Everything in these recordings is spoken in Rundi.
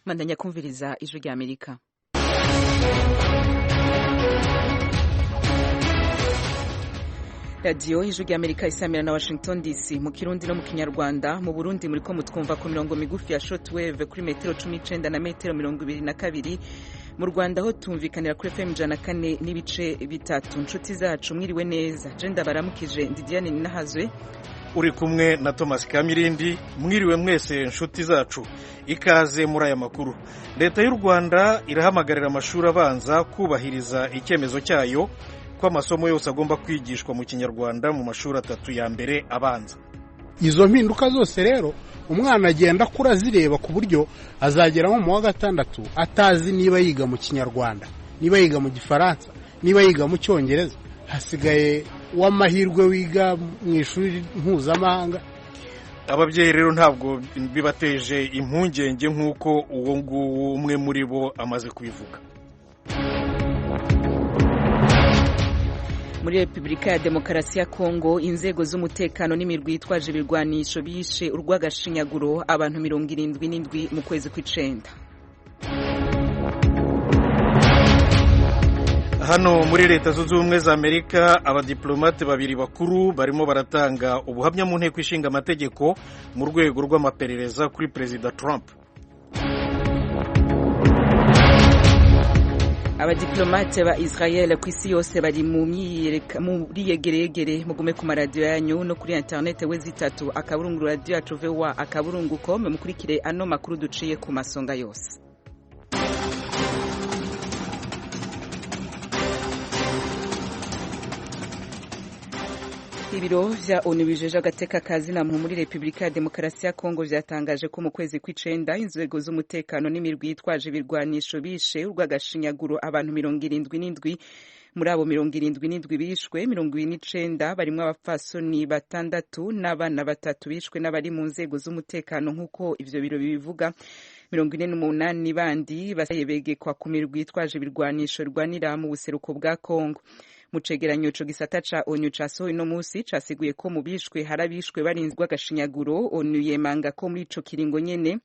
Mandanya kumviriza Ijwi rya Amerika. Radiyo Ijwi rya Amerika isamira na Washington DC mu Kirundi no mu Kinyarwanda. Mu Burundi muriko mutwumva ku mirongo migufi ya shortwave kuri metero 19 na metero 22. Mu Rwanda ho tumvikanira kuri FM 104.3. Nshuti zacu, mwiriwe neza. Je ndabaramukije, ndi Diane Ninahazwe. Uri kumwe na Thomas Kamirindi. Mwiriwe mwese nshuti zacu, ikaze muri aya makuru. Leta y'u Rwanda irahamagarira amashuri abanza kubahiriza icyemezo cyayo ko amasomo yose agomba kwigishwa mu Kinyarwanda mu mashuri atatu ya mbere abanza. Izo mpinduka zose rero umwana agenda akura azireba, ku buryo azagera nko mu wa gatandatu atazi niba yiga mu Kinyarwanda, niba yiga mu Gifaransa, niba yiga mu Cyongereza. Hasigaye w'amahirwe wiga mu ishuri mpuzamahanga. Ababyeyi rero ntabwo bibateje impungenge nk'uko uwo nguwo umwe muri bo amaze kubivuga. Muri Repubulika ya Demokarasi ya Kongo, inzego z'umutekano n'imirwi yitwaje ibirwanisho bishe urw'agashinyaguro abantu 77 mu kwezi kw'icenda. Hano muri Leta Zunze Ubumwe za Amerika, abadiplomate babiri bakuru barimo baratanga ubuhamya mu nteko ishinga amategeko mu rwego rw'amaperereza kuri Perezida Trump. Abadiplomate ba Israel ku isi yose bari muri yegeregere. Mugume ku maradiyo yanyu no kuri internet www.radioyacuvoa.com, mukurikire ano makuru duciye ku masonga yose. Ibiro vya ONU bijeje agateka kazina muntu muri Repubulika ya Demokarasi ya Kongo vyatangaje ko mu kwezi kw'icenda inzego z'umutekano n'imirwi yitwaje ibirwanisho bishe urw'agashinyaguro abantu 77. Muri abo 77 bishwe, 29 barimwo abapfasoni batandatu n'abana batatu bishwe n'abari mu nzego z'umutekano, nk'uko ivyo biro bibivuga. 48 bandi basaye begekwa ku mirwi yitwaje ibirwanisho rwanira mu buseruko bwa Kongo. Mu cegeranyo ico gisata ca ONU casohoye uno musi, casiguye ko mu bishwe hari abishwe barinzwe agashinyaguro. ONU yemanga ko muri ico kiringo nyene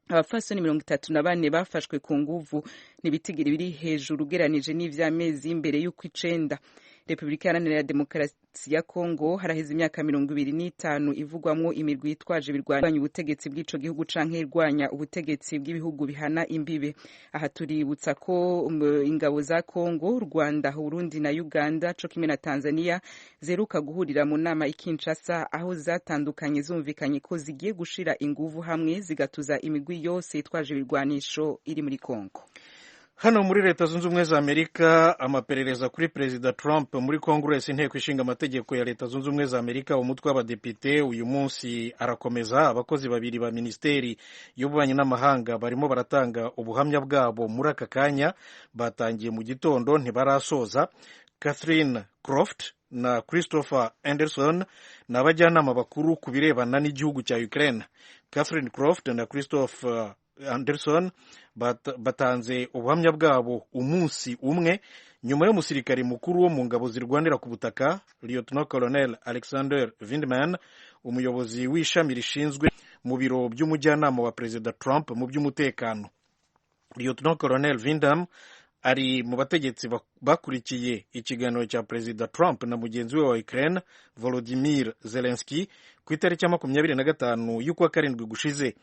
abafasoni 34 bafashwe ku nguvu, n'ibitigiri biri hejuru ugeranije n'ivy'amezi imbere y'uko icenda. Repubulika Iharanira Demokarasi ya Kongo haraheze imyaka 25 ivugwamwo imirwi yitwaje ibirwanya ubutegetsi bw'ico gihugu canke irwanya ubutegetsi bw'ibihugu bihana imbibe. Aha tuributsa ko ingabo za Kongo, Rwanda, Burundi na Uganda co kimwe na Tanzania zeruka guhurira mu nama i Kinshasa, aho zatandukanye zumvikanye ko zigiye gushira inguvu hamwe zigatuza imigwi yose yitwaje ibirwanisho iri muri Kongo. Hano muri Leta Zunze Ubumwe za Amerika, amaperereza kuri Perezida Trump muri Congress, inteko ishinga amategeko ya Leta Zunze Ubumwe za Amerika, umutwe w'abadepite, uyu munsi arakomeza. Abakozi babiri ba minisiteri y'ububanyi n'amahanga barimo baratanga ubuhamya bwabo muri aka kanya, batangiye mu gitondo ntibarasoza. Catherine Croft na Christopher Anderson ni abajyanama bakuru ku birebana n'igihugu cya Ukraine. Catherine Croft na Christopher Anderson batanze ubuhamya bwabo umunsi umwe nyuma y'umusirikare mukuru wo mu ngabo zirwanira ku butaka, Lieutenant Colonel Alexander Vindman, umuyobozi w'ishami rishinzwe mu biro by'umujyanama wa Perezida Trump mu by'umutekano. Lieutenant Colonel Vindman ari mu bategetsi bakurikiye ikiganiro cya Perezida Trump na mugenzi we wa Ukraine Volodymyr Zelensky ku itariki ya 25 y'ukwa karindwi gushize.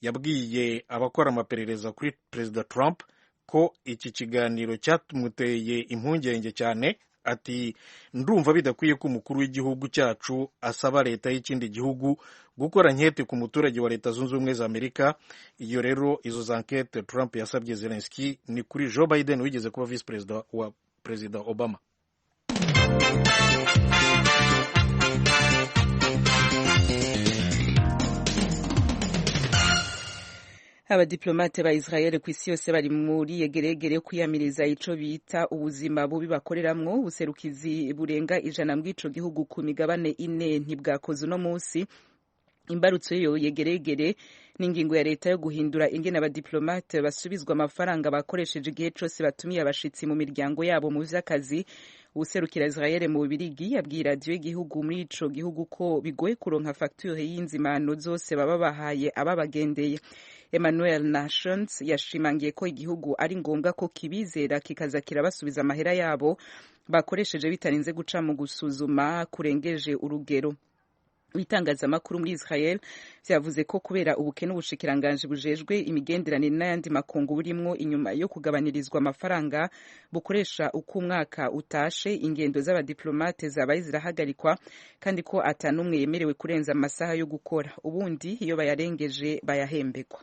Yabwiye abakora amaperereza kuri Perezida Trump ko iki kiganiro cyamuteye impungenge cyane. Ati: "Ndumva bidakwiye ko umukuru w'igihugu cyacu asaba leta y'ikindi gihugu gukora nkete ku muturage wa Leta Zunze Ubumwe za Amerika." Iyo rero izo za nkete Trump yasabye Zelensky ni kuri Joe Biden wigeze kuba visi perezida wa Perezida Obama. Abadiplomate ba Israel ku isi yose bari muri yegeregere yo kwiyamiriza ico bita ubuzima bubi bakoreramwo. Ubuserukizi burenga 100 bw'ico gihugu ku migabane ine ntibwakoze uno musi. Imbarutso y'iyo yegeregere n'ingingo ya leta yo guhindura ingene abadiplomate basubizwa amafaranga bakoresheje igihe cose batumiye abashitsi mu miryango yabo mu vy'akazi. Uwuserukira Israel mu Bubirigi yabwiye radiyo y'igihugu muri ico gihugu ko bigoye kuronka facture y'inzimano zose baba bahaye ababagendeye. Emmanuel Nations yashimangiye ko igihugu ari ngombwa ko kibizera kikaza kirabasubiza amahera yabo bakoresheje bitarinze guca mu gusuzuma kurengeje urugero. Ibitangazamakuru muri Israel vyavuze ko kubera ubukene ubushikiranganji bujejwe imigenderanire n'ayandi makungu burimwo inyuma yo kugabanirizwa amafaranga bukoresha uko umwaka utashe, ingendo z'abadiplomate zabaye zirahagarikwa kandi ko atanumwe yemerewe kurenza amasaha yo gukora, ubundi iyo bayarengeje bayahembekwa.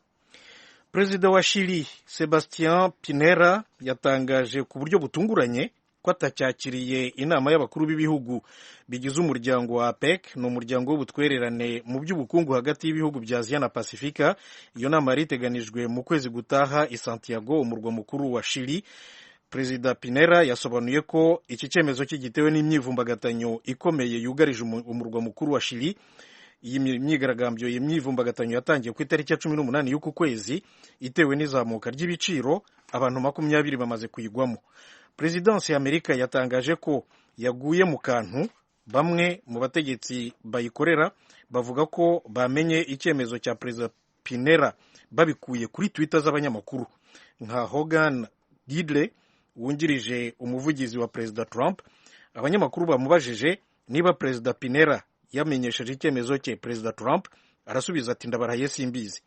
Perezida wa Chili Sebastian Pinera yatangaje ku buryo butunguranye ko atacyakiriye inama y'abakuru b'ibihugu bigize umuryango wa APEC, ni umuryango w'ubutwererane mu by'ubukungu hagati y'ibihugu bya Aziya na Pasifika. Iyo nama yari iteganijwe mu kwezi gutaha i Santiago, umurwa mukuru wa Chili. Perezida Pinera yasobanuye ko iki cyemezo kigitewe n'imyivumbagatanyo ikomeye yugarije umurwa mukuru wa Chili. Iyi myigaragambyo, iyi myivumbagatanyo yatangiye ku itariki ya 18 y'uku kwezi, itewe n'izamuka ry'ibiciro, abantu 20 bamaze kuyigwamo. Perezidansi ya Amerika yatangaje ko yaguye mu kantu. Bamwe mu bategetsi bayikorera bavuga ko bamenye icyemezo cya Perezida Pinera babikuye kuri Twitter z'abanyamakuru nka Hogan Gidley wungirije umuvugizi wa Perezida Trump. Abanyamakuru bamubajije niba Perezida Pinera yamenyesheje icyemezo cye Perezida Trump, arasubiza ati ndabarahiye simbizi.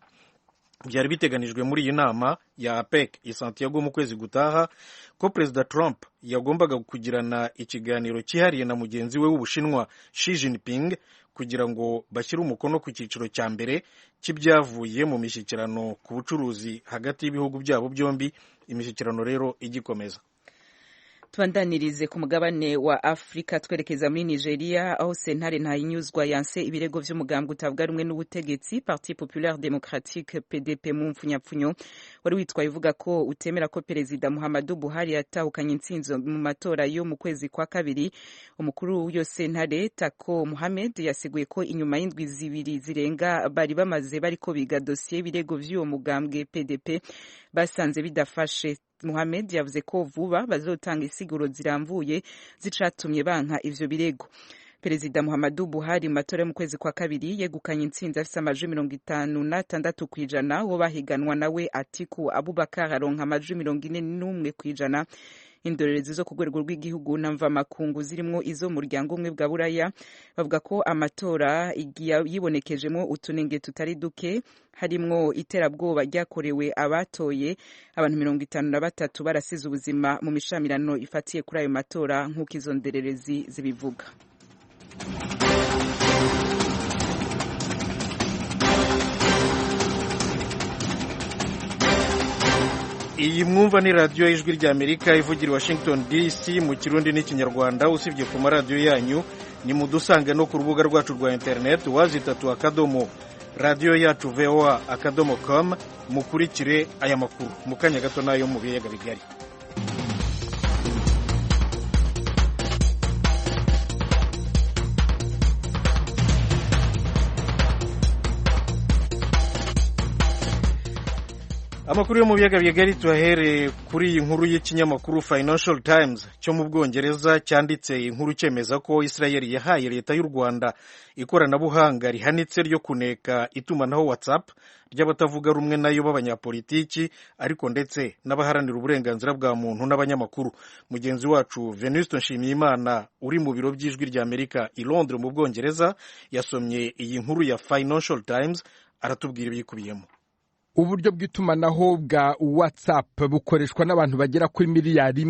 Byari biteganijwe muri iyi nama ya APEC i Santiago mu kwezi gutaha ko Perezida Trump yagombaga kugirana ikiganiro cyihariye na mugenzi we w'Ubushinwa Xi Jinping kugira ngo bashyire umukono ku cyiciro cya mbere cy'ibyavuye mu mishyikirano ku bucuruzi hagati y'ibihugu byabo byombi. Imishyikirano rero igikomeza. Tubandanirize ku mugabane wa Afrika twerekeza muri Nigeria, aho sentare ntayinyuzwa yanse ibirego vy'umugambwe utavuga rumwe n'ubutegetsi Parti Populaire Démocratique PDP mu mfunyapfunyo, wari witwaye uvuga ko utemera ko Perezida Muhammadu Buhari yatahukanye intsinzi mu matora yo mu kwezi kwa kabiri. Umukuru w'iyo sentare Tako Mohamed yasiguye ko inyuma y'indwi zibiri zirenga bari bamaze bariko biga dosiye y'ibirego vy'uwo mugambwe PDP basanze bidafashe. Mohamed yavuze ko vuba bazotanga isiguro ziramvuye zicatumye banka ivyo birego. Perezida Muhammadu Buhari mu matora yo mu kwezi kwa kabiri yegukanye intsinzi afise amajwi 56%, uwo bahiganwa nawe Atiku Abubakar aronka amajwi 41%. Indorerezi zo ku rwego rw'igihugu na mvamakungu zirimwo izo muryango umwe bwa Buraya bavuga ko amatora yibonekejemo utunenge tutari duke, harimwo iterabwoba ryakorewe abatoye, abantu 53 barasize ubuzima mu mishamirano ifatiye kuri ayo matora nk'uko izo ndorerezi zibivuga. Iyi mwumva ni radiyo y'Ijwi ry'Amerika ivugira Washington DC mu Kirundi n'Ikinyarwanda. Usibye ku maradiyo yanyu, ni mudusange no ku rubuga rwacu rwa internet www radiyo yacu voa.com, mukurikire aya makuru mu kanya gato nayo mu biyaga bigari. Amakuru yo mu biyaga bigari tuyahere kuri iyi nkuru y'ikinyamakuru Financial Times cyo mu Bwongereza cyanditse inkuru cyemeza ko Israel yahaye leta y'u Rwanda ikoranabuhanga rihanitse ryo kuneka itumanaho WhatsApp ry'abatavuga rumwe nayo b'abanyapolitiki, ariko ndetse n'abaharanira uburenganzira bwa muntu n'abanyamakuru. Mugenzi wacu Venuste Nshimiyimana uri mu biro by'Ijwi ry'Amerika i Londres mu Bwongereza yasomye iyi nkuru ya Financial Times, aratubwira ibiyikubiyemo. Uburyo bw'itumanaho bwa WhatsApp bukoreshwa n'abantu bagera kuri 1.5 miliyari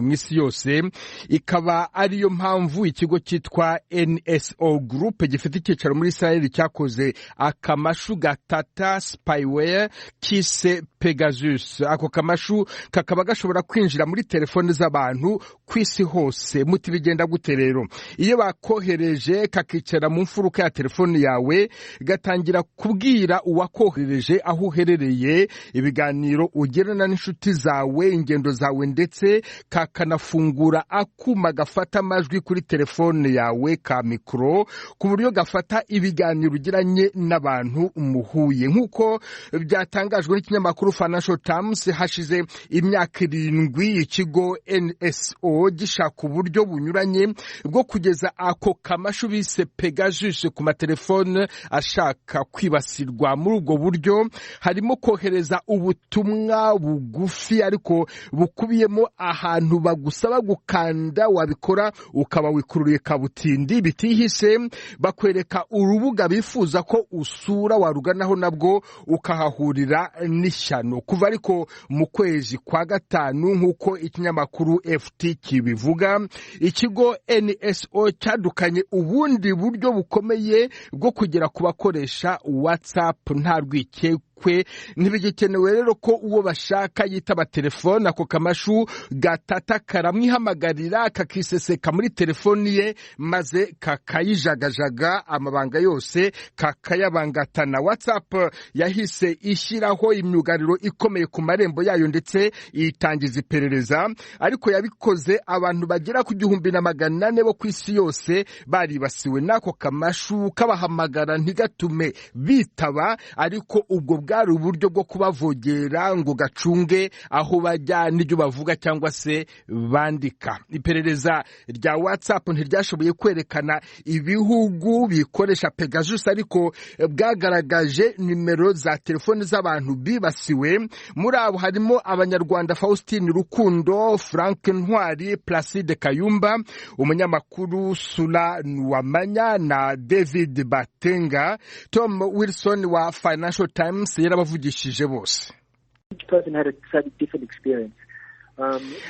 mu isi yose, ikaba ariyo mpamvu ikigo cyitwa NSO Group gifite icyicaro muri Israel cyakoze akamashu gatata spyware kise Pegasus. Ako kamashu kakaba gashobora kwinjira muri telefone z'abantu ku isi hose. Muti bigenda gute rero? Iyo bakohereje kakicara mu mfuruka ya telefone yawe, gatangira kubwira uwakohereje aho uherereye, ibiganiro ugirana n'inshuti zawe, ingendo zawe, ndetse kakanafungura akuma gafata amajwi kuri telefone yawe ka mikoro, ku buryo gafata ibiganiro ugiranye n'abantu muhuye. Nk'uko byatangajwe n'ikinyamakuru Ikinyamakuru Financial Times, hashize imyaka 7 ikigo NSO gishaka uburyo bunyuranye bwo kugeza ako kamashu bise Pegasus ku matelefone ashaka kwibasirwa. Muri ubwo buryo harimo kohereza ubutumwa bugufi ariko bukubiyemo ahantu bagusaba gukanda, wabikora ukaba wikururiye kabutindi. Bitihise bakwereka urubuga bifuza ko usura, waruganaho nabwo ukahahurira n'ishyano. Kuva ariko mu kwezi kwa gatanu, nk'uko ikinyamakuru FT kibivuga, ikigo NSO cyadukanye ubundi buryo bukomeye bwo kugera ku bakoresha WhatsApp nta rwikekwe. Ntibigikenewe rero ko uwo bashaka yitaba telefone, ako kamashu gatata karamwihamagarira, kakiseseka muri telefoni ye maze kakayijagajaga, amabanga yose kakayabangatana. WhatsApp yahise ishyiraho imyugariro ikomeye ku marembo yayo ndetse itangiza iperereza, ariko yabikoze abantu bagera ku 1400 bo ku isi yose baribasiwe n'ako kamashu kabahamagara ntigatume bitaba, ariko ubwo bwari uburyo bwo kubavogera ngo gacunge aho bajya n'ibyo bavuga cyangwa se bandika. Iperereza rya WhatsApp ntiryashoboye kwerekana ibihugu bikoresha Pegasus, ariko bwagaragaje nimero za telefoni z'abantu bibasiwe. Muri abo harimo Abanyarwanda Faustin Rukundo, Frank Ntwari, Placide Kayumba, umunyamakuru Sula Nuwamanya na David Batenga. Tom Wilson wa Financial Times yarabavugishije bose.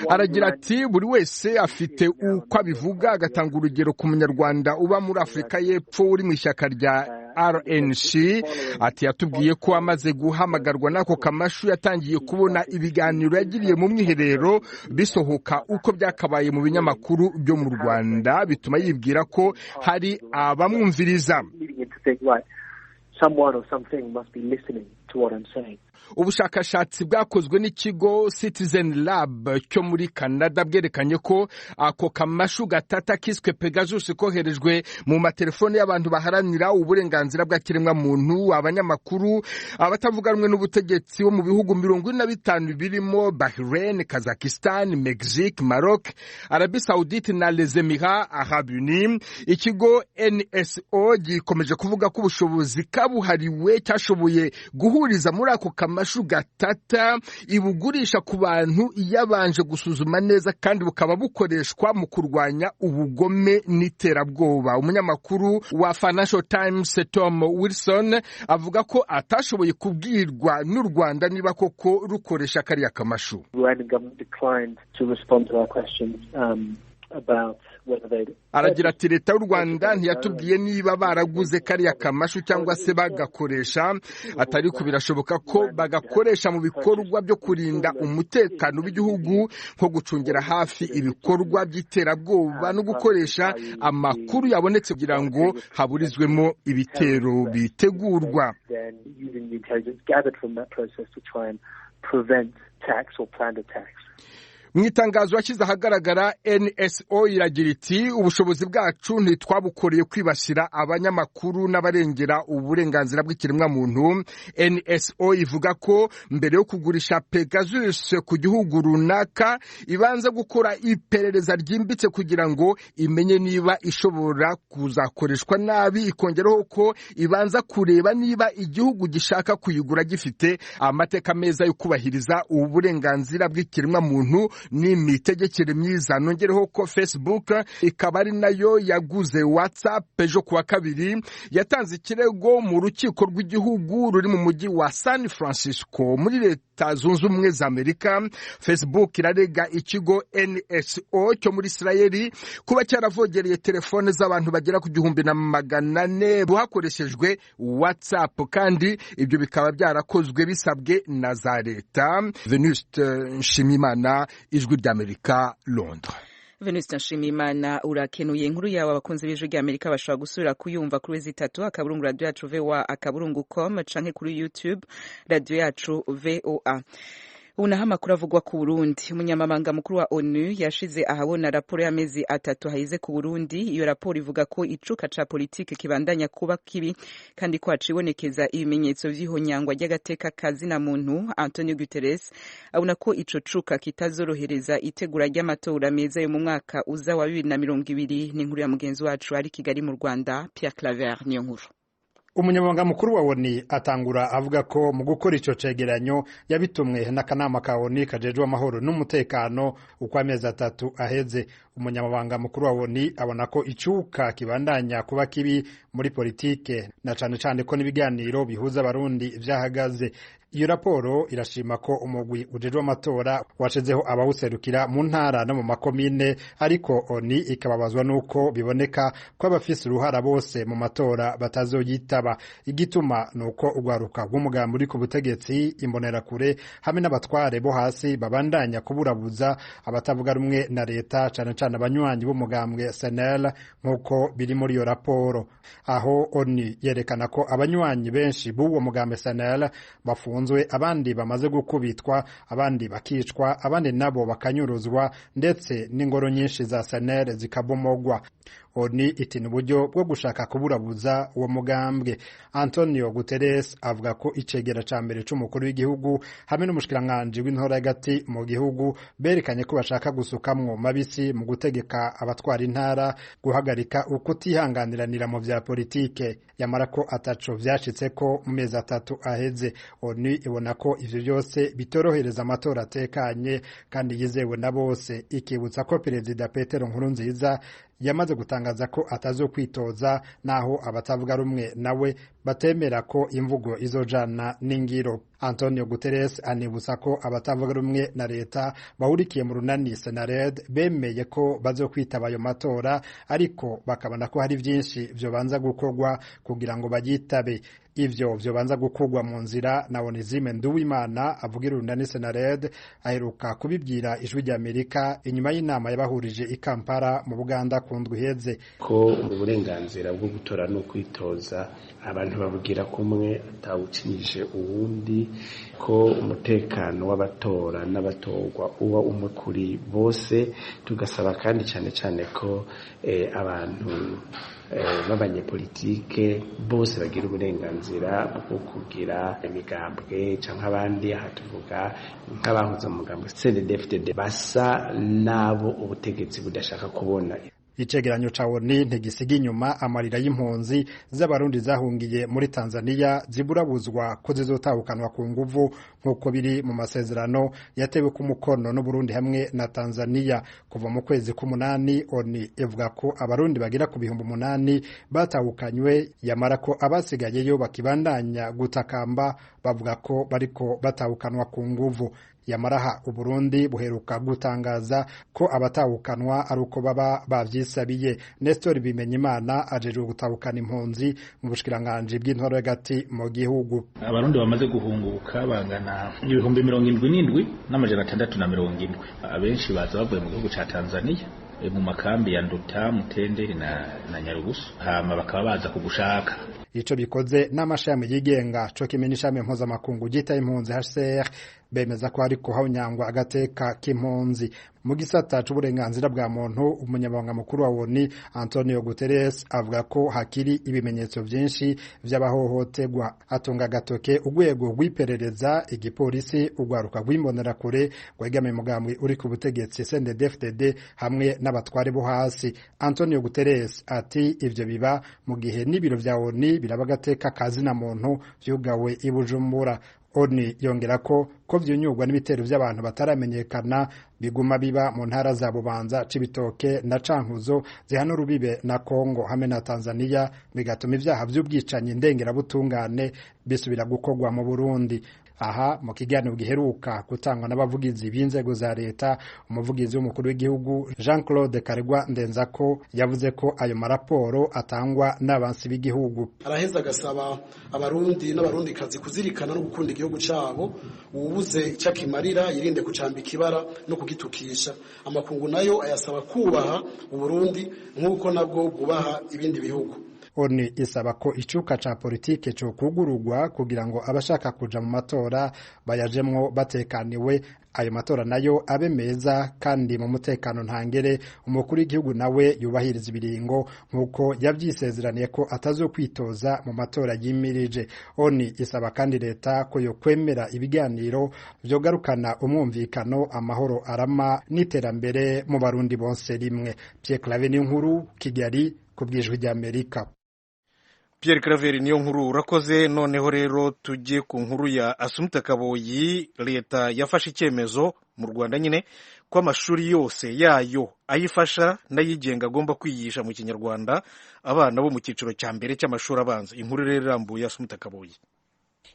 Aragira ati buri wese afite uko abivuga, agatanga urugero ku Munyarwanda uba muri Afurika y'Epfo uri mu ishyaka rya RNC. Ati yatubwiye ko amaze guhamagarwa n'ako kamashu yatangiye kubona ibiganiro yagiriye mu mwiherero bisohoka uko byakabaye mu binyamakuru byo mu Rwanda, bituma yibwira ko hari abamwumviriza. Ubushakashatsi bwakozwe n'ikigo Citizen Lab cyo muri Canada bwerekanye ko ako kamashu gatata kiswe Pegasus koherejwe mu matelefone y'abantu baharanira uburenganzira bwa kiremwamuntu, abanyamakuru, abatavuga rumwe n'ubutegetsi bo mu bihugu 45 birimo Bahrain, Kazakhstan, Mexique, Maroc, Arabie Saoudite na Les Emirats Arabes Unis. Ikigo NSO gikomeje kuvuga ko ubushobozi kabuhariwe cyashoboye guhuriza muri ako kamashu gatata ibugurisha ku bantu yabanje gusuzuma neza, kandi bukaba bukoreshwa mu kurwanya ubugome n'iterabwoba. Umunyamakuru wa Financial Times Tom Wilson avuga ko atashoboye kubwirwa n'u Rwanda niba koko rukoresha kariya kamashu. Aragira ati leta y'u Rwanda ntiyatubwiye niba baraguze kariya kamashu cyangwa se bagakoresha, atari ko birashoboka ko bagakoresha mu bikorwa byo kurinda umutekano w'igihugu, nko gucungira hafi ibikorwa by'iterabwoba no gukoresha amakuru yabonetse kugira ngo haburizwemo ibitero bitegurwa. Mu itangazo yashyize ahagaragara, NSO iragira iti ubushobozi bwacu ntitwabukoreye kwibasira abanyamakuru n'abarengera uburenganzira bw'ikiremwamuntu. NSO ivuga ko mbere yo kugurisha Pegasus ku gihugu runaka ibanza gukora iperereza ryimbitse kugira ngo imenye niba ishobora kuzakoreshwa nabi. Ikongeraho ko ibanza kureba niba igihugu gishaka kuyigura gifite amateka meza yo kubahiriza uburenganzira bw'ikiremwamuntu n'imitegekere myiza. Nongereho ko Facebook ikaba ari nayo yaguze WhatsApp ejo kuwa kabiri yatanze ikirego mu rukiko rw'igihugu ruri mu mujyi wa San Francisco muri Leta Zunze Ubumwe za Amerika. Facebook irarega ikigo NSO cyo muri Israeli kuba cyaravogereye telefone z'abantu bagera ku 1400 hakoreshejwe WhatsApp, kandi ibyo bikaba byarakozwe bisabwe na za leta. Venuste Nshimiyimana, Ijwi ry'Amerika, Londres. Venuste Nshimiyimana urakenuye. Inkuru yawe abakunzi b'Ijwi ry'Amerika bashobora gusubira kuyumva kuri zitatu akaburungu radio yacu voa akaburungu com canke kuri YouTube radio yacu VOA. Ubu naho amakuru avugwa ku Burundi. Umunyamabanga mukuru wa ONU yashize ahabona raporo y'amezi 3 hayize ku Burundi. Iyo raporo ivuga ko icuka ca politike kibandanya kuba kibi kandi ko hacibonekeza ibimenyetso vy'ihonyangwa ry'agateka kazina muntu. Antonio Guterres abona ko ico cuka kitazorohereza itegura ry'amatora meza yo mu mwaka uza wa 2020. Ni inkuru ya mugenzi wacu ari Kigali mu Rwanda, Pierre Claver niyo nkuru. Umunyamabanga mukuru wa ONU atangura avuga ko mu gukora ico cegeranyo yabitumwe n'akanama ka ONU kajejwe amahoro n'umutekano uko amezi 3 aheze. Umunyamabanga mukuru wa ONU abona ko icuka kibandanya kuba kibi muri politike na cane cane ko n'ibiganiro bihuza abarundi vyahagaze. Iyo raporo irashima ko umugwi ujejwe amatora washizeho abawuserukira mu ntara no mu makomine, ariko ONU ikababazwa nuko biboneka ko abafise uruhara bose mu matora batazoyitaba. Igituma nuko urwaruka rw'umugambi uri ku butegetsi, imbonerakure hamwe n'abatware bo hasi babandanya kuburabuza abatavuga rumwe na leta, cane cane abanywanyi b'umugambwe SNL, nk'uko biri muri iyo raporo. Aho ONU yerekana ko abanywanyi benshi b'uwo mugambwe SNL bafunzwe, abandi bamaze gukubitwa, abandi bakicwa, abandi nabo bakanyuruzwa, ndetse n'ingoro nyinshi za SNL zikabomogwa. ONU iti ni uburyo bwo gushaka kuburabuza uwo mugambwe. Antonio Guterres avuga ko icegera ca mbere c'umukuru w'igihugu hamwe n'umushikiranganji w'intora hagati mu gihugu berekanye ko bashaka gusukamwo mabisi mu gutegeka abatwara intara guhagarika ukutihanganiranira mu vya politike, yamara ko ataco vyashitseko mu mezi 3 aheze. ONU ibona ko ivyo vyose bitorohereza amatora atekanye kandi yizewe na bose, ikibutsa ko Perezida Petero Nkurunziza yamaze gutangaza ko atazokwitoza, naho abatavuga rumwe nawe batemera ko imvugo izojana n'ingiro. Antonio Guterres anibutsa ko abatavuga rumwe na leta bahurikiye mu runani Senared bemeye ko bazokwitaba ayo matora, ariko bakabona ko hari vyinshi vyobanza gukorwa kugira ngo bayitabe. Ivyo vyobanza gukorwa mu nzira na Onizime Nduwimana avugira urunani Senared aheruka kubibwira Ijwi ry'Amerika inyuma y'inama yabahurije i Kampala mu Buganda ku ndwi iheze. Ko uburenganzira bwo gutora no kwitoza abantu babugira kumwe atawucinyije uwundi, ko umutekano w'abatora n'abatorwa uba umwe kuri bose. Tugasaba kandi cyane cyane ko abantu b'abanyepolitike bose bagira uburenganzira bwo kugira imigambwe canke abandi. Aha tuvuga nk'abahoze mu mugambwe CNDD-FDD basa n'abo ubutegetsi budashaka kubona. Icegeranyo ca ONU ntigisiga inyuma amarira y'impunzi z'abarundi zahungiye muri Tanzania ziburabuzwa ko zizotahukanwa ku nguvu nk'uko biri mu masezerano yatewe ku mukono n'Uburundi hamwe na Tanzania kuva mu kwezi k'umunani. ONU ivuga ko abarundi bagera ku 8,000 batahukanywe, yamara ko abasigayeyo bakibandanya gutakamba bavuga ko bariko batahukanwa ku nguvu. Yamaraha Uburundi buheruka gutangaza ko abatahukanwa ari uko baba bavyisabiye. Nestor Bimenyimana ajejwe gutahukana impunzi mu bushikiranganji bw'intwaro hagati mu gihugu. Abarundi bamaze guhunguka bangana 77,670. Abenshi baza bavuye mu gihugu ca Tanzania mu makambi ya Nduta, Mutenderi na Nyarugusu, hama bakaba baza kugushaka. Ico bikoze n'amashami yigenga co kimwe n'ishami mpuzamakungu ryita impunzi HCR bemeza ko hariko hanyangwa agateka k'impunzi mu gisata c'uburenganzira bwa muntu. Umunyamabanga mukuru wa ONU Antonio Guterres avuga ko hakiri ibimenyetso vyinshi vy'abahohoterwa, atunga agatoke urwego rw'iperereza, igipolisi, urwaruka rw'imbonerakure rwegamiye umugambwe uri ku butegetsi CNDD-FDD hamwe n'abatware bo hasi. Antonio Guterres ati ivyo biba mu gihe n'ibiro vya ONU biraba agateka kazina muntu vyugawe i Bujumbura. ONU yongera ko vyunyurwa n'ibitero vy'abantu bataramenyekana biguma biba mu ntara za Bubanza, Cibitoke na Cankuzo zihana urubibe na Kongo hamwe na Tanzania, bigatuma ivyaha vy'ubwicanyi ndengerabutungane bisubira gukorwa mu Burundi. Aha mu kiganiro giheruka gutangwa n'abavugizi b'inzego za leta, umuvugizi w'umukuru w'igihugu Jean Claude Karegwa Ndenzako yavuze ko ayo maraporo atangwa n'abansi b'igihugu. Araheza agasaba abarundi n'abarundikazi kuzirikana no gukunda igihugu cabo, uwubuze icyo akimarira yirinde kucambika ibara no kugitukisha. Amakungu nayo ayasaba kubaha Uburundi nk'uko nabwo bwubaha ibindi bihugu. ONU isaba ko icuka ca politike co kugurugwa kugira ngo abashaka kuja mu matora bayajemwo batekaniwe, ayo matora nayo abe meza kandi mu mutekano ntangere. Umukuru w'igihugu nawe yubahiriza ibiringo nk'uko yavyisezeraniye ko atazokwitoza mu matora yimirije. ONU isaba kandi leta ko yokwemera ibiganiro vyogarukana umwumvikano, amahoro arama n'iterambere mu Barundi bonse rimwe. Pierre Claver Niyonkuru, Kigali, ku bw'Ijwi ry'Amerika. Pierre Claver niyo nkuru, urakoze. Noneho rero tujye ku nkuru ya Asumta Kaboyi. Leta yafashe icyemezo mu Rwanda nyine ko amashuri yose yayo ayifasha n'ayigenga agomba kwigisha mu Kinyarwanda abana bo mu cyiciro cya mbere cy'amashuri abanza. Inkuru rero irambuye, Asumta Kaboyi.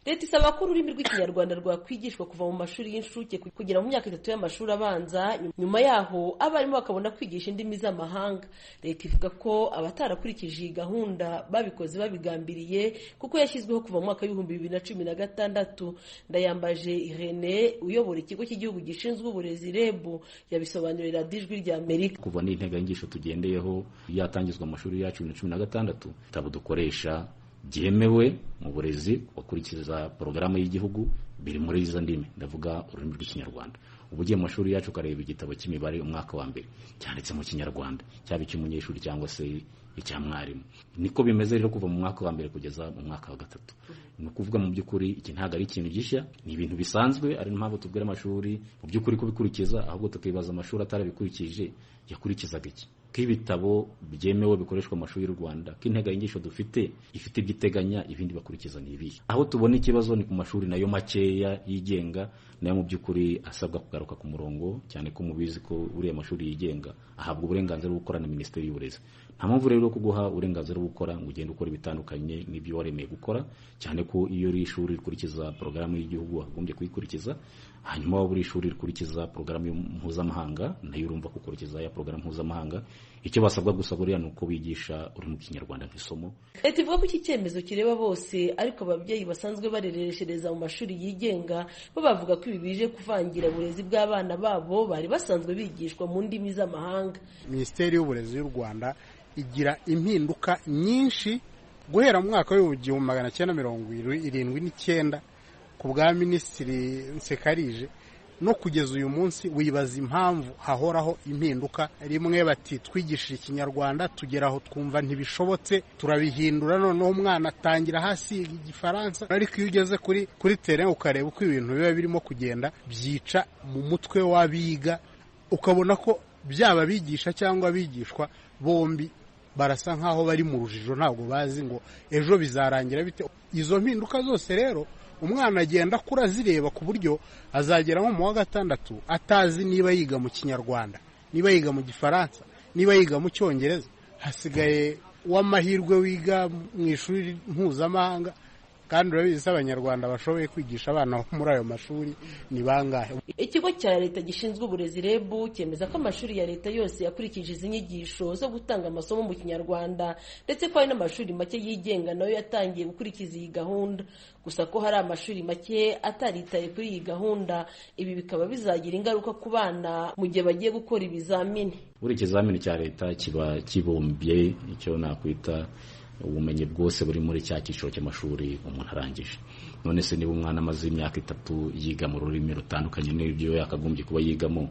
Leta isaba ko ururimi rw'Ikinyarwanda rwakwigishwa kuva mu mashuri y'incuke kugera mu myaka 3 y'amashuri abanza, nyuma yaho abarimu bakabona kwigisha indimi z'amahanga. Leta ivuga ko abatarakurikije iyi gahunda babikoze babigambiriye, kuko yashyizweho kuva mu mwaka w'2016. Ndayambaje Irene uyobora ikigo cy'igihugu gishinzwe uburezi REB yabisobanurira Ijwi rya Amerika. Kuva n'integanyigisho tugendeyeho yatangizwa amashuri yacu 2016, ibitabo dukoresha byemewe mu burezi bakurikiza porogaramu y'igihugu biri muri izo ndimi, ndavuga ururimi rw'Ikinyarwanda. Ubu ugiye mu mashuri yacu ukareba igitabo cy'imibare umwaka wa mbere cyanditse mu Kinyarwanda, cyaba icy'umunyeshuri cyangwa se icya mwarimu. Niko bimeze rero kuva mu mwaka wa mbere kugeza mu mwaka wa gatatu. Ni ukuvuga mu by'ukuri iki ntabwo ari ikintu gishya, ni ibintu bisanzwe. Ari impamvu tubwira amashuri mu by'ukuri kubikurikiza, ahubwo tukibaza amashuri atarabikurikije yakurikizaga iki? K'ibitabo byemewe bikoreshwa mu mashuri y'u Rwanda, k'integanyigisho dufite ifite ibyo iteganya, ibindi bakurikiza ni ibihe? Aho tubona ikibazo ni ku mashuri nayo makeya yigenga, nayo mu by'ukuri asabwa kugaruka ku murongo, cyane ko mubizi ko uriya mashuri yigenga ahabwa uburenganzira bwo gukora na Minisiteri y'Uburezi. Nta mpamvu rero yo kuguha uburenganzira bwo gukora ngo ugende ukora ibitandukanye n'ibyo waremeye gukora, cyane ko iyo uri ishuri rikurikiza porogaramu y'igihugu wagombye kuyikurikiza, hanyuma waba uri ishuri rikurikiza porogaramu mpuzamahanga nayo urumva ko ukurikiza ya porogaramu mpuzamahanga. Icyo basabwa gusa buriya ni uko bigisha ururimi rw'Ikinyarwanda nk'isomo. Leta ivuga ko iki cyemezo kireba bose, ariko ababyeyi basanzwe barereshereza mu mashuri yigenga bo bavuga ko ibi bije kuvangira uburezi bw'abana babo bari basanzwe bigishwa mu ndimi z'amahanga. Minisiteri y'Uburezi y'u Rwanda igira impinduka nyinshi guhera mu mwaka w'1979 ku bwa Minisitiri Nsekarije no kugeza uyu munsi. Wibaza impamvu hahoraho impinduka. Rimwe bati twigishije Ikinyarwanda, tugera aho twumva ntibishobotse, turabihindura, noneho umwana atangira hasi Igifaransa. Ariko iyo ugeze kuri terrain ukareba uko ibintu biba birimo kugenda, byica mu mutwe w'abiga, ukabona ko byaba bigisha cyangwa abigishwa bombi barasa nkaho bari mu rujijo, ntabwo bazi ngo ejo bizarangira bite. Izo mpinduka zose rero umwana agenda akura azireba, ku buryo azagera nko mu wa gatandatu atazi niba yiga mu Kinyarwanda, niba yiga mu Gifaransa, niba yiga mu Cyongereza. Hasigaye uw'amahirwe wiga mu ishuri mpuzamahanga, kandi urabizi se Abanyarwanda bashoboye kwigisha abana muri ayo mashuri ni bangahe? Ikigo cya leta gishinzwe uburezi REB cyemeza ko amashuri ya leta yose yakurikije izi nyigisho zo gutanga amasomo mu Kinyarwanda, ndetse ko hari n'amashuri make yigenga nayo yatangiye gukurikiza iyi gahunda, gusa ko hari amashuri make ataritaye kuri iyi gahunda. Ibi bikaba bizagira ingaruka ku bana mu gihe bagiye gukora ibizamini. Buri ikizamini cya leta kiba kibumbye icyo nakwita ubumenyi bwose buri muri cya cyiciro cy'amashuri umuntu arangije. None se niba umwana amaze imyaka 3 yiga mu rurimi rutandukanye n'ibyo yakagombye kuba yigamo,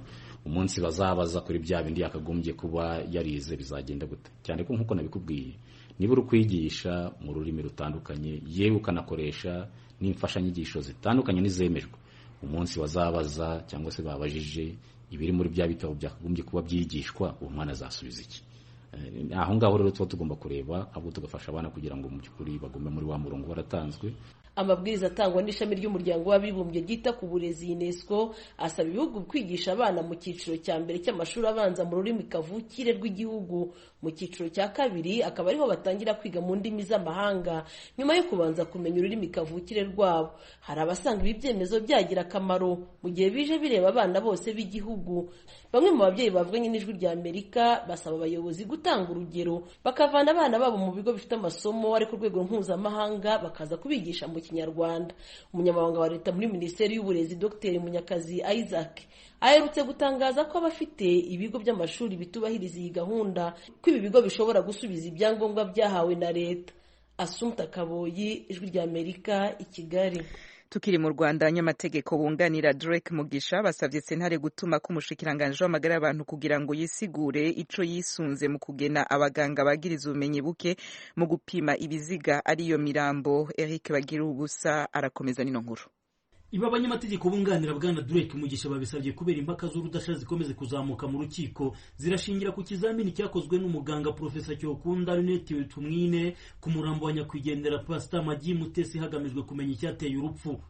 umunsi bazabaza kuri bya bindi yakagombye kuba yarize bizagenda gute? Cyane ko nk'uko nabikubwiye, niba uri kwigisha mu rurimi rutandukanye yewe ukanakoresha n'imfashanyigisho zitandukanye n'izemejwe, umunsi bazabaza cyangwa se babajije ibiri muri bya bitabo byakagombye kuba byigishwa, uwo mwana azasubiza iki? Aho ngaho rero tuba tugomba kureba, ahubwo tugafasha abana kugira ngo mu by'ukuri bagume muri wa murongo waratanzwe. Amabwiriza atangwa n'ishami ry'umuryango w'abibumbye ryita ku burezi UNESCO asaba ibihugu kwigisha abana mu cyiciro cya mbere cy'amashuri abanza mu rurimi kavukire rw'igihugu, mu cyiciro cya kabiri akaba ariho batangira kwiga mu ndimi z'amahanga nyuma yo kubanza kumenya ururimi kavukire rwabo. Hari abasanga ibi byemezo byagira akamaro mu gihe bije bireba abana bose b'igihugu. Bamwe mu babyeyi bavuganye n'Ijwi rya Amerika basaba abayobozi gutanga urugero, bakavana abana babo mu bigo bifite amasomo ari ku rwego mpuzamahanga bakaza kubigisha mu Kinyarwanda. Umunyamabanga wa Leta muri Minisiteri y'Uburezi, Dr Munyakazi Isaac, aherutse gutangaza ko abafite ibigo by'amashuri bitubahiriza iyi gahunda, ko ibi bigo bishobora gusubiza ibyangombwa byahawe na Leta. Asumta Kaboyi, Ijwi ry'Amerika, i Kigali. Tukiri mu Rwanda, abanyamategeko bunganira Drake Mugisha basabye sentare gutuma ko umushikiranganji w'amagara y'abantu kugira ngo yisigure ico yisunze mu kugena abaganga bagiriza ubumenyi buke mu gupima ibiziga ariyo mirambo. Eric Bagira ubusa arakomeza nino nkuru. Ibi abanyamategeko bunganira bwana Drake Mugisha babisabye kubera impaka z'urudasha zikomeze kuzamuka mu rukiko, zirashingira ku kizamini cyakozwe n'umuganga Profesa Cyokunda Lunette Tumwine ku murambo wa nyakwigendera Pastor Magi Mutesi, hagamijwe kumenya icyateye urupfu.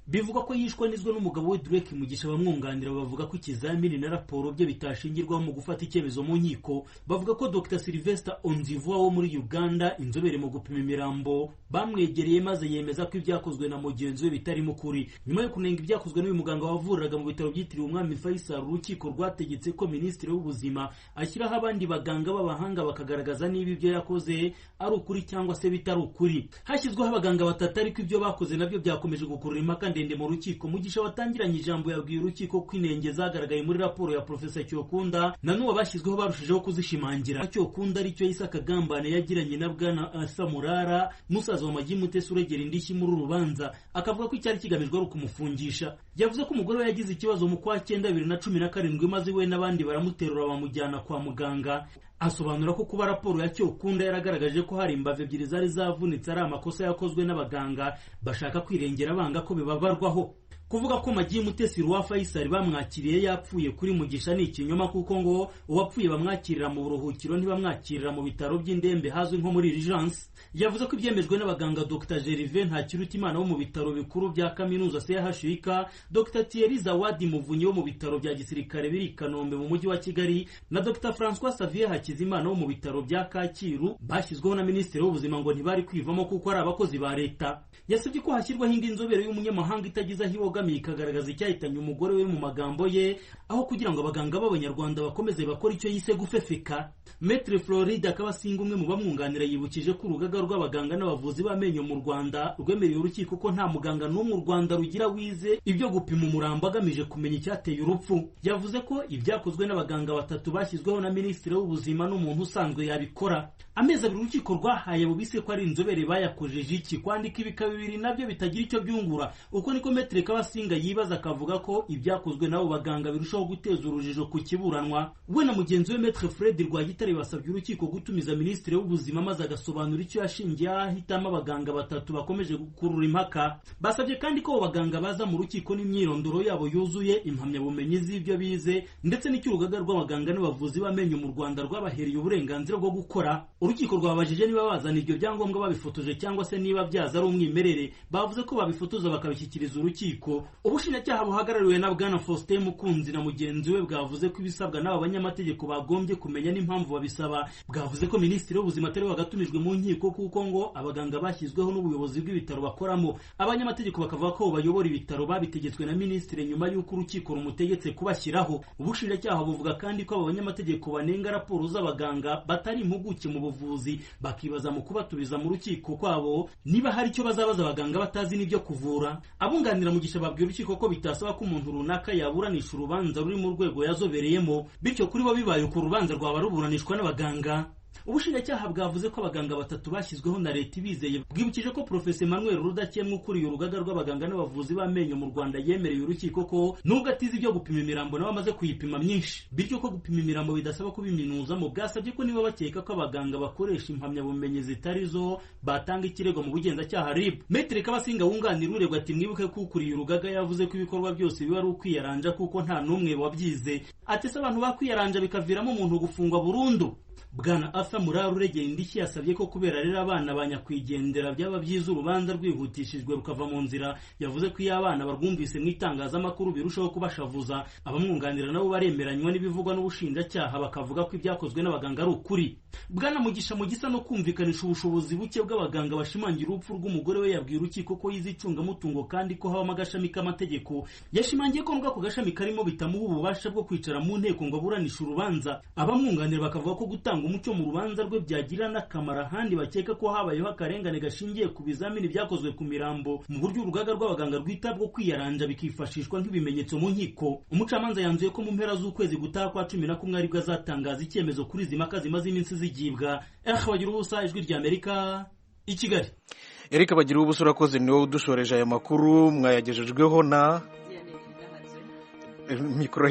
Bivugwa ko yishwe anizwe n'umugabo we Drake Mugisha. Bamwunganira bavuga ko ikizamini na raporo bye bitashingirwaho mu gufata icyemezo mu nkiko. Bavuga ko Dr Sylvester Onzivua wo muri Uganda, inzobere mu gupima imirambo, bamwegereye maze yemeza ko ibyakozwe na mugenzi we bitarimo ukuri. Nyuma yo kunenga ibyakozwe n'uyu muganga wavuriraga mu bitaro byitiriwe Umwami Faisal, urukiko rwategetse ko Minisitiri w'Ubuzima ashyiraho abandi baganga b'abahanga bakagaragaza niba ibyo yakoze ari ukuri cyangwa se bitari ukuri. Hashyizweho abaganga batatu, ariko ibyo bakoze nabyo byakomeje gukurura impaka ndende mu rukiko. Mugisha watangiranye ijambo yabwiye urukiko ko inenge zagaragaye muri raporo ya Profesa Cyokunda na n'uwo bashyizweho barushijeho kuzishimangira. Cyokunda aricyo yise akagambane yagiranye na bwana Asa Murara, musaza wa Magi Mutesi uregera indishyi muri uru rubanza, akavuga ko icyari kigamijwe ari ukumufungisha. Yavuze ko umugore we yagize ikibazo mu kwa 9 2017, maze we n'abandi baramuterura bamujyana kwa muganga. Asobanura ko kuba raporo ya Cyokunda yaragaragaje ko hari imbavu ebyiri zari zavunitse ari amakosa yakozwe n'abaganga bashaka kwirengera banga ko bibabarwaho. Kuvuga ko Magi Mutesi Rwa Faisal bamwakiriye yapfuye kuri Mugisha ni ikinyoma, kuko ngo uwapfuye bamwakirira mu buruhukiro, ntibamwakirira mu bitaro by'indembe hazwi nko muri urgence. Yavuze ko ibyemejwe n'abaganga Dr Gervais Ntakirutimana wo mu bitaro bikuru bya kaminuza CHUK, Dr Thierry Zawadi Muvunyi wo mu bitaro bya gisirikare biri i Kanombe mu mujyi wa Kigali, na Dr François Xavier Hakizimana wo mu bitaro bya Kacyiru bashyizweho na Minisitiri w'Ubuzima ngo ntibari kwivamo kuko ari abakozi ba Leta. Yasabye ko hashyirwaho indi nzobere y'umunyamahanga itagize aho ibogamiye ikagaragaza icyahitanye umugore we mu magambo ye, aho kugira ngo abaganga b'Abanyarwanda bakomeze bakora icyo yise gufefeka. Maître Floride Akabasinga, umwe mu bamwunganira, yibukije ko urugaga rw'abaganga n'abavuzi b'amenyo mu Rwanda rwemereye urukiko ko nta muganga n'umwe u Rwanda rugira wize ibyo gupima umurambo agamije kumenya icyateye urupfu. Yavuze ko ibyakozwe n'abaganga batatu bashyizweho na Minisitiri w'Ubuzima n'umuntu usanzwe yabikora. Amezi abiri urukiko rwahaye abo bise ko ari inzobere bayakojeje iki? Kwandika ibika bibiri nabyo bitagira icyo byungura. Uko niko Maître Kabasinga yibaza, akavuga ko ibyakozwe n'abo baganga birushaho guteza urujijo ku kiburanwa. We na mugenzi we Maître Fred Rwagitare basabye urukiko gutumiza Minisitiri w'Ubuzima maze agasobanura icyo yashingiye ahitamo abaganga batatu bakomeje gukurura impaka. Basabye kandi ko abo baganga baza mu rukiko n'imyirondoro yabo yuzuye, impamyabumenyi z'ibyo bize, ndetse n'icyo urugaga rw'abaganga n'abavuzi b'amenyo mu Rwanda rwabahereye uburenganzira bwo gukora. Urukiko rwababajije niba bazana ibyo byangombwa babifotoje cyangwa se niba byaza ari umwimerere. Bavuze ko babifotoza bakabishyikiriza urukiko. Ubushinjacyaha buhagarariwe na bwana Faustin Mukunzi na mugenzi we bwavuze ko ibisabwa n'aba banyamategeko bagombye kumenya n'impamvu babisaba. Bwavuze ko Minisitiri w'Ubuzima atari wagatumijwe mu nkiko, kuko ngo abaganga bashyizweho n'ubuyobozi bw'ibitaro bakoramo. Abanyamategeko bakavuga ko bayobora ibitaro babitegetswe na Minisitiri nyuma y'uko urukiko rumutegetse kubashyiraho. Ubushinjacyaha buvuga kandi ko aba banyamategeko banenga raporo z'abaganga batari impuguke mu buvuzi, bakibaza mu kubatubiza mu rukiko kwabo niba hari icyo bazabaza abaganga batazi n'ibyo kuvura. Abunganira Mugisha babwira urukiko ko bitasaba ko umuntu runaka yaburanisha urubanza ruri mu rwego yazobereyemo, bityo kuri bo bibaye uko urubanza rwaba ruburanishwa n'abaganga. Ubushinjacyaha bwavuze ko abaganga batatu bashyizweho na Leta ibizeye. Bwibukije ko Profesa Emmanuel Rudakemwa ukuriye urugaga rw'abaganga n'abavuzi b'amenyo mu Rwanda yemereye urukiko ko nubwo atize ibyo gupima imirambo nawe amaze kuyipima myinshi, bityo ko gupima imirambo bidasaba kubiminuzamo. Bwasabye ko niba bakeka ko abaganga bakoresha impamyabumenyi zitari zo batanga ikirego mu bugenzacyaha RIB. Maître Kabasinga wunganira uregwa ati mwibuke ko ukuriye urugaga yavuze ko ibikorwa byose biba ari ukwiyaranja kuko nta n'umwe wabyize. Ati se abantu bakwiyaranja bikaviramo umuntu gufungwa burundu? Bwana Arthur Murara uregera indishyi yasabye ko kubera rero abana ba nyakwigendera byaba byiza urubanza rwihutishijwe rukava mu nzira. Yavuze ko iyo abana barwumvise mu itangazamakuru birushaho kubashavuza. Abamwunganira nabo baremeranywa n'ibivugwa n'ubushinjacyaha, bakavuga ko ibyakozwe n'abaganga ari ukuri. Bwana Mugisha mu gisa no kumvikanisha ubushobozi buke bw'abaganga bashimangira urupfu rw'umugore we, yabwiye urukiko ko yize icungamutungo kandi ko habamo agashami k'amategeko. Yashimangiye ko nubwo ako gashami karimo bitamuha ububasha bwo kwicara mu nteko ngo aburanishe urubanza. Abamwunganira bakavuga ko gutanga umucyo mu rubanza rwe byagira n'akamaro ahandi bakeka ko habayeho akarengane gashingiye ku bizamini byakozwe ku mirambo mu buryo urugaga rw'abaganga rwita bwo kwiyaranja bikifashishwa nk'ibimenyetso mu nkiko. Umucamanza yanzuye ko mu mpera z'ukwezi gutaha kwa 11 aribwo azatangaza icyemezo kuri izi mpaka zimaze iminsi zigibwa. Bagira ubusa, Ijwi rya Amerika, i Kigali. Eric Bagira ubusa, urakoze, ni wowe udushoreje aya makuru mwayagejejweho na mikoro.